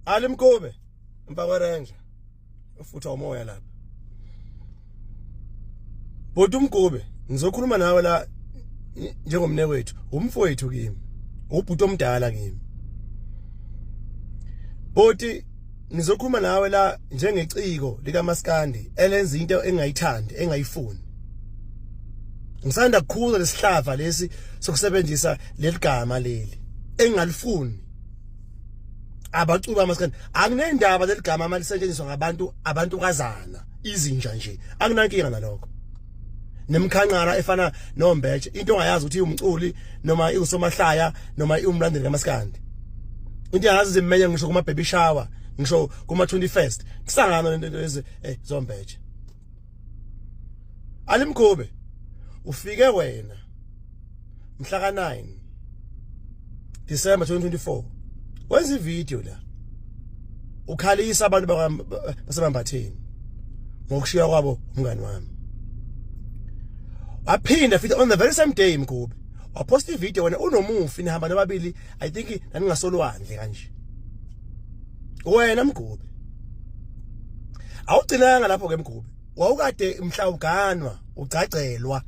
Ali Mgube emva Ranger ufutha umoya lapha. Bhuti uMgube, ngizokhuluma nawe la njengomne wethu, umfowethu kimi, ubhuti omdala kimi. Bhuti, ngizokhuluma nawe la njengeciko likaMaskandi elenza into engayithandi, engayifuni. Ngisanda kukhuza lesihlava lesi sokusebenzisa leligama leli engalifuni. Abaculi bamaskandi, anginendaba leligama malisetshenziswa ngabantu abantukazana, izinja nje, anginankinga nalokho. Nemkhanqara efana nombetshe, into ongayazi ukuthi umculi noma iwusomahlaya noma iwumlandeli kaMaskandi, into engazi zimenye ngisho kuma baby shower, ngisho kuma 21st kusangana lento lezi zombetshe. Alimkhube, ufike wena mhla ka 9 December 2024 wenza ivideo la ukhalisa abantu baseMambatheni ngokushiya kwabo umngani wami. Waphinda futhi on the very same day, Mgube, waposta ivideo wena unomufi, nihamba nobabili, I think naningasolwandle kanje. Wena Mgube, awugcinanga lapho ke Mgube, wawukade mhla uganwa ugcagcelwa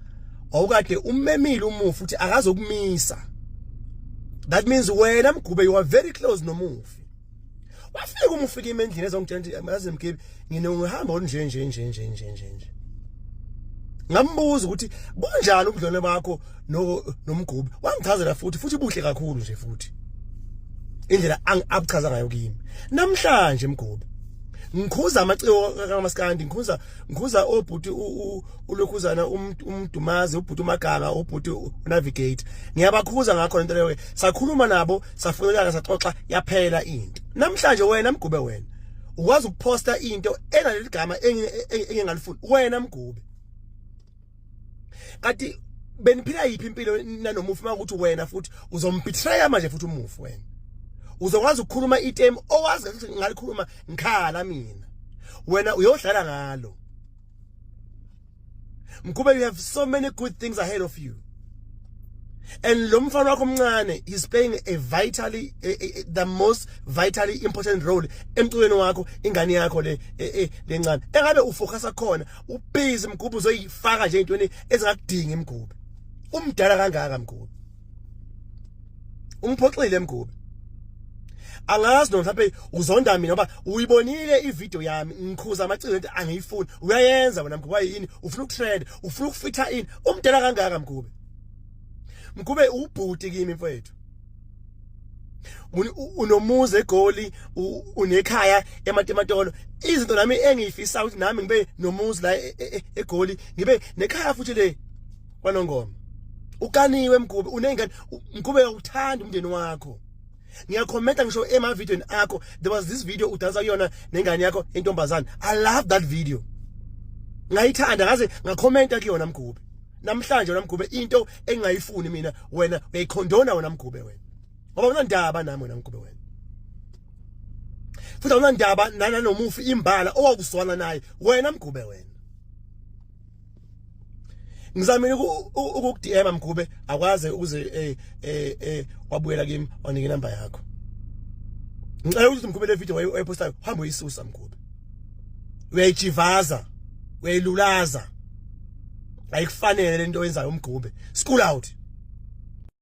wawukade ummemile umufi uthi akazokumisa. That means wena Mgube, you are very close nomufi. Wafika umufi kimi endlini ezongitshela ukuthi, "Yazi Mgibe, nginongihamba olunje nje nje nje nje nje nje." Ngambuza ukuthi bunjani ubudlelwane bakho no noMgube. Wangichazela futhi buhle kakhulu nje futhi indlela abuchaza ngayo kimi. Namhlanje Mgube, ngikhuza amaciko kaMaskandi, ngikhuza obhuti ulokhuzana umdumazi, ubhuti uMaganga, ubhuti uNavigate, ngiyabakhuza ngakho lento leyo. Sakhuluma nabo, safunelana, saxoxa, yaphela into. Namhlanje wena Mgube, wena ukwazi ukuposta into enaleli gama engingalifuni. Wena Mgube, kanti beniphila yiphi impilo nanomufi makuthi wena futhi uzombetraya manje futhi umufi? Wena uzokwazi ukukhuluma item owazi ukuthi ngalikhuluma ngikhala mina, wena uyodlala ngalo. Mgube, you have so many good things ahead of you, and lo mfana wakho omncane is playing a vitally a, the most vitally important role emculweni wakho. Ingane yakho le lencane engabe ufocusa khona, ubusy Mgube uzoyifaka nje intweni ezingakudingi. Mgube, umdala kangaka Mgube, umphoxile Mgube. Angazi noma mhlawumbe uzonda mina ngoba uyibonile ivideo yami ngikhuza amaciko into angiyifuni, uyayenza wena Mgube. Yini ufuna ukutrend, ufuna ukufitha in? Umdala kangaka Mgube. Mgube, ubhuti kimi mfowethu, unomuzi eGoli, unekhaya eMatimatolo, izinto nami engiyifisa ukuthi nami ngibe nomuzi la eGoli, ngibe nekhaya futhi le kwaNongoma. Ukaniwe Mgube, unengane Mgube, uthanda umndeni wakho. Ngiyakhomenta ngisho emavidweni akho. There was this video udansa kuyona nengane yakho intombazane, I love that video, ngayithanda ngaze ngakhomenta kuyona Mgube. Namhlanje wena Mgube, into engingayifuni mina wena uyayikhondona wena Mgube wena, ngoba unandaba nami wena Mgube wena, futhi awunandaba nanomufi imbala owakuzwana naye wena Mgube wena. Ngizamile ukuku-DM Mgube, akwaze ukuze wabuyela kimi wanika inamba yakho. Ngicela ukuthi Mgube, le video oyipostayo hamba uyisusa Mgube, uyayijivaza, uyayilulaza, ayikufanele lento oyenzayo Mgube. School out.